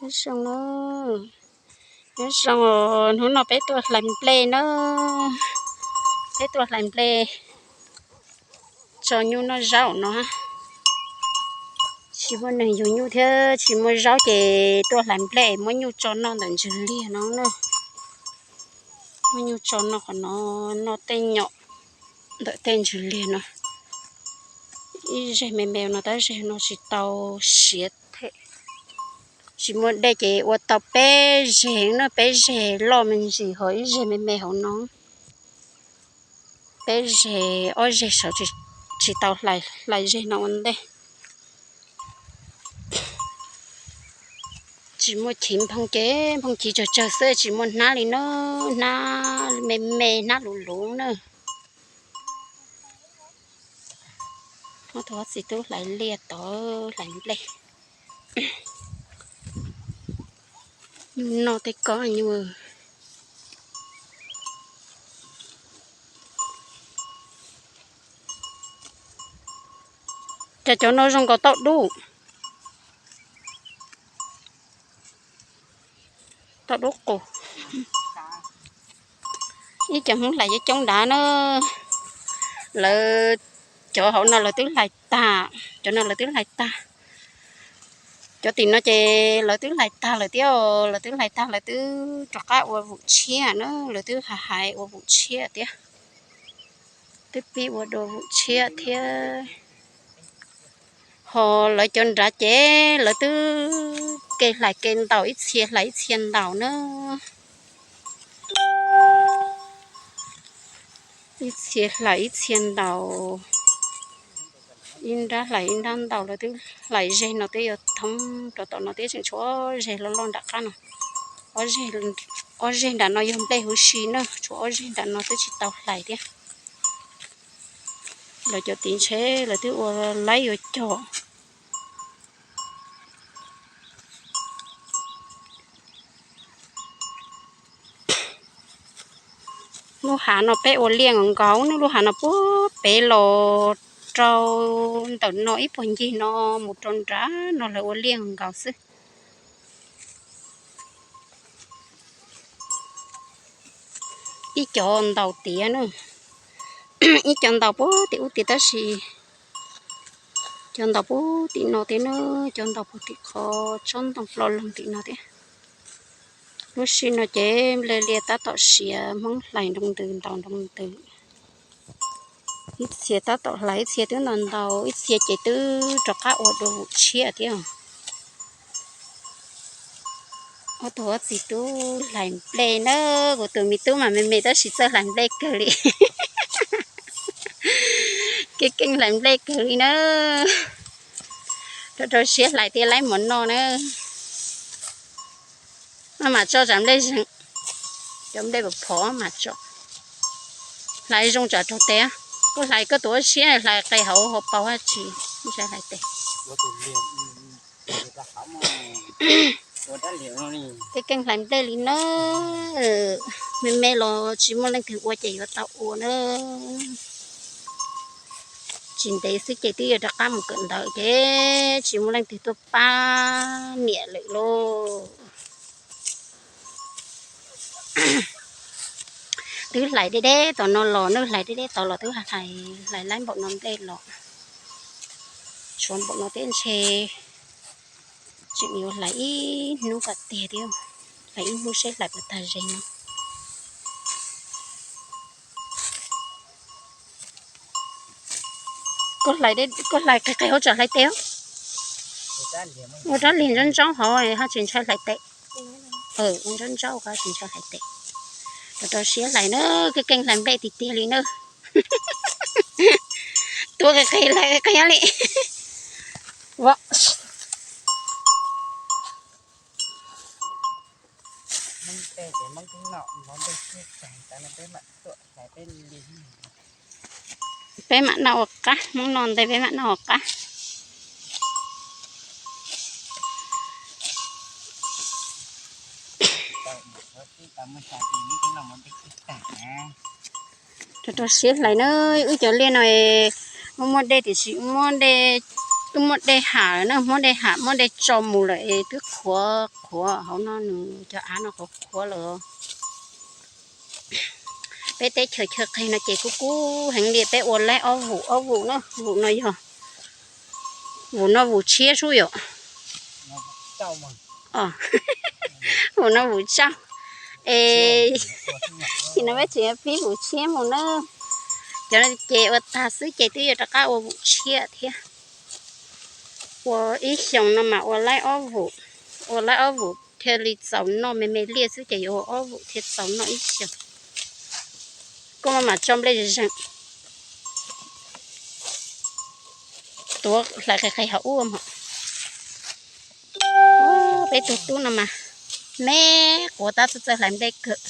Nyob zoo na, nyob zoo, hnub no peb tuaj hlais nplej na, peb tuaj hlais nplej tso nyuj noj zaub no. Tsis muaj neeg yug nyuj thiab tsis muaj zaub ces tuaj hlais nplej muab nyuj tso noj ntawm ntsws liag no na. Muab nyuj tso noj qhov no, noj tej nyom ntawm tej ntsws liag no. Ib zeg me me no tab zeg no tsis tau siav them. Tsis muaj dej ces ua tau peb zeg na, peb zeg loj me ntsis ho ib zeg me me hauv no. Peb zeg, ob zeg saud tsis tau hlais, hlais zeg no ua ntej. Tsis muaj chiv nphoo ces nphoo chiv tsawg tsawg xwb, tsis muaj hnab li na, hnab me me hnab luv luv na. Muab tus txiv tub hlais liaj tod hlais nplej. Nyuj noj tej ko nyuj. Cas cov no zoo nkaus tauj dub, tauj dub qus. Ib cov Hmoob hlais coob coob nrad na, lawv, cov hauv no lawv twb hlais tag, cov no lawv twb hlais tag. Cov tim no ces lawv twb hlais tag lawm thiab, lawv twb hlais tag lawv twb rov qab ua vum tshiab na, lawv twb hais hais ua vum tshiab thiab. Twb pib ua dua vum tshiab thiab. Ho lawv cov nrad ces lawv twb ke hlais ke ntaus, ib txhia hlais ib txhia ntaus na. Ib txhia hlais ib txhia ntaus, ib nrab hlais ib nrab ntaus, lawv twb hlais zeg no twb yuav thoob rau tom no thiab, tseem tshuav ob zeg loj loj nram qab no. Ob zeg nram no yog nplej huv si na, tshuav ob zeg nram no twb tsis tau hlais thiab. Lawv cov tiv ntshe lawv twb ua laib yuav cog. Lub hav no peb ua liaj nkaus, lub hav no puag pem los rau ntawm no ib puag ncig no mus rau nrad no lawv ua liaj nkaus xwb. Ib cov ntaus tiav na, ib cov ntaus puag tim ub tiav tab sis cov ntaus puag tim no thiab na, cov ntaus puag tim qhov tsob ntoo ploj loog tim no thiab. Lub sij no ces nplej liaj tab tom siav, Hmoob hlais nroo ntws ntaus nroo ntws. Ib txhia tab tom hlais, ib txhia twb ntaus ntaus, ib txhia ces twb rov qab ua dua vum tshiab thiab. Ob tug txiv tub hlais nplej na, kuv tus me tub mas me me tab sis txawj hlais nplej kawg li. Keej keej hlais nplej kawg li na. Rau rau siab hlais thiaj laib mov noj na. Maj mam tso tsam nplej zeeg, cov nplej phom phom maj mam tso. Hlais zoo tsam raug tes, koj hlais koj tus ua siab, hlais qe hauv hauv paus dab tsi, ntshai hlais tes. Keej keej hlais nplej li na, me me los tsis muaj leej twg ua ces yuav tau ua na. Tsis ntev xwb ces twb yuav rov qab mus kawm ntawv ces tsis muaj leej twg tuaj pab niam lawm lauj. Twb hlais deb deb tom no los, twb hlais deb deb tod los twb hlais, hlais laib npaum no nplej los. Tshuav npaum no thiab ntshe tseem yuav hlais ib hnub kom tiag thiab, hlais ib hnub seb hlais puas tag ze no. Koj hlais qe qe hauv tsam hlais tes, ua rab liag ntsaub ntsaub hauv haj tseem ntshai hlais tes. Ua ntsaub ntsaub ko tseem ntshai hlais tes. Rau rau siab hlais na, keej keej hlais nplej tiag tiag li na. Tua qe qe hlais qe qe li. Peb mam noj ua qab, Hmoob noj ntej peb mam noj ua qab. Rau rau siab hlais na, wb cov liaj no muaj muaj dej tiam sis muaj dej Twb muab dej ham lawm na, muab dej ham muab dej tso mus lawm es twb qhuav qhuav hauv no, nws cov av no qhuav qhuav lawm. Peb teb chaws chaw qig no ces kub kub heev li, peb ua laib ob vum, ob vum na, vum no yog, vum no vum tshiab sub yom. Vum no vum tsauj. Es no peb tseem pib vum tshiab mus na. Cov no ces ua tag xwb ces twb yuav rov qab ua vum tshiab thiab. Ua ib xyoos no mas ua laib ob vum, ua laib ob vum thiaj li txaus noj, me me liaj xwb ces yuav ua ob vum thiaj txaus noj ib xyoos. Koj maj mam tso nplej zeeg zeeg, tuav hlais qis qis hauv ub mog. Peb tug tub no mas me quav tab txawj txawj hlais nplej kawg.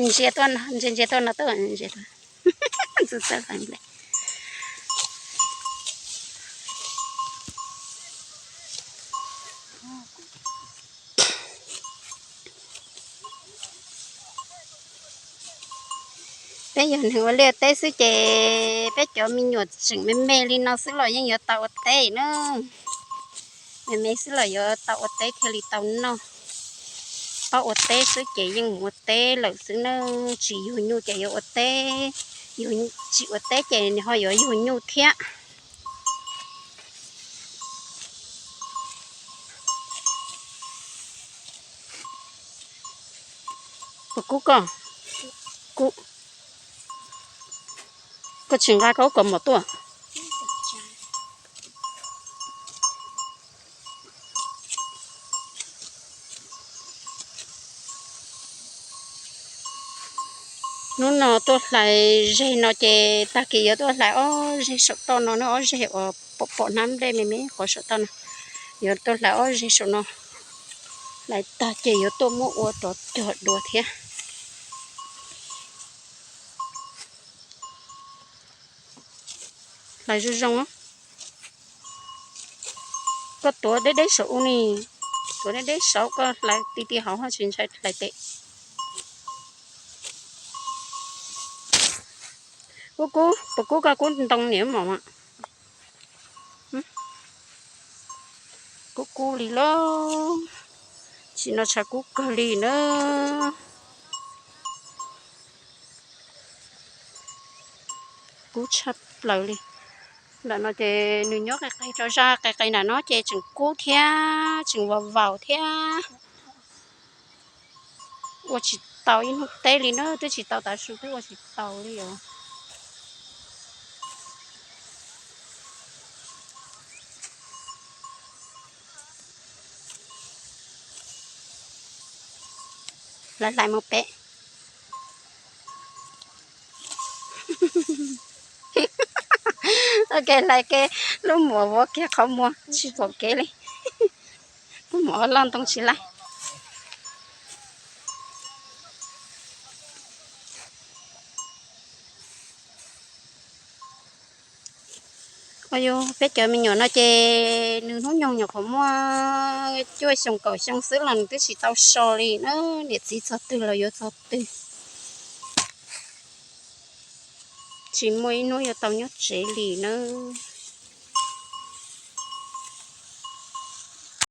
Ntsia tuaj no, ntsia ntsia tuaj no, tuaj ntsia tuaj. Txawj txawj hlais nplej. Peb yog neeg ua liaj teb xwb ces peb cov me nyuam tseem me me li no xwb los yeej yuav tau ua teb na. Me me xwb los yuav tau ua teb thiaj li tau noj. Paub ua teb xwb ces yeej mus ua teb lawm xwb na. Tsis yug nyuj ces yuav ua teb, yug, tsis ua teb ces nws ho yuav yug nyuj thiab. Puas kub koj? Kub. Koj tsis nqa koj ub kaus mom tuaj. Hnub no tuaj hlais zeg no ces tag kis yuav tuaj hlais ob zeg saum toj no na, ob zeg uas pom pom hnab nplej me me qhov saum toj no. Yuav tuaj hlais ob zeg saum no, hlais tag ces yuav tuaj muab ua rov cog dua thiab. Hlais zoo zoo. Koj tuav deb deb saum ub ni, tuav deb deb saum, koj hlais ti ti hauv ho tsis ntshai hlais tes. Kub kub, puas kub koj kub ntoo niam mom? Kub kub li lauj, tsim no tshav kub kawg li na. Kub tshaj plaws li. Nram no ces nws nyob qis qis rau zaj qis qis nram no ces tseem kub thiab tseem vaus vaus thiab. Ua tsis tau ib hnub teb li na, twb tsis tau tav su twb ua tsis tau li os. Hlais hlais mus pem. Ok, hlais ke lub muam vov kiag qhov muag tsis pom kev li. Lub muam loj ntoo tsis laij. Yog peb cov me nyuam no ces nws hnub nyoog nyuam qhuav muaj cuaj xyoo kaum xyoo xwb los nws twb tsis tau so li na. Niam txiv txog twg los yuav txog twg, tsis muaj ib hnub yuav tau nyob tsev li nawb.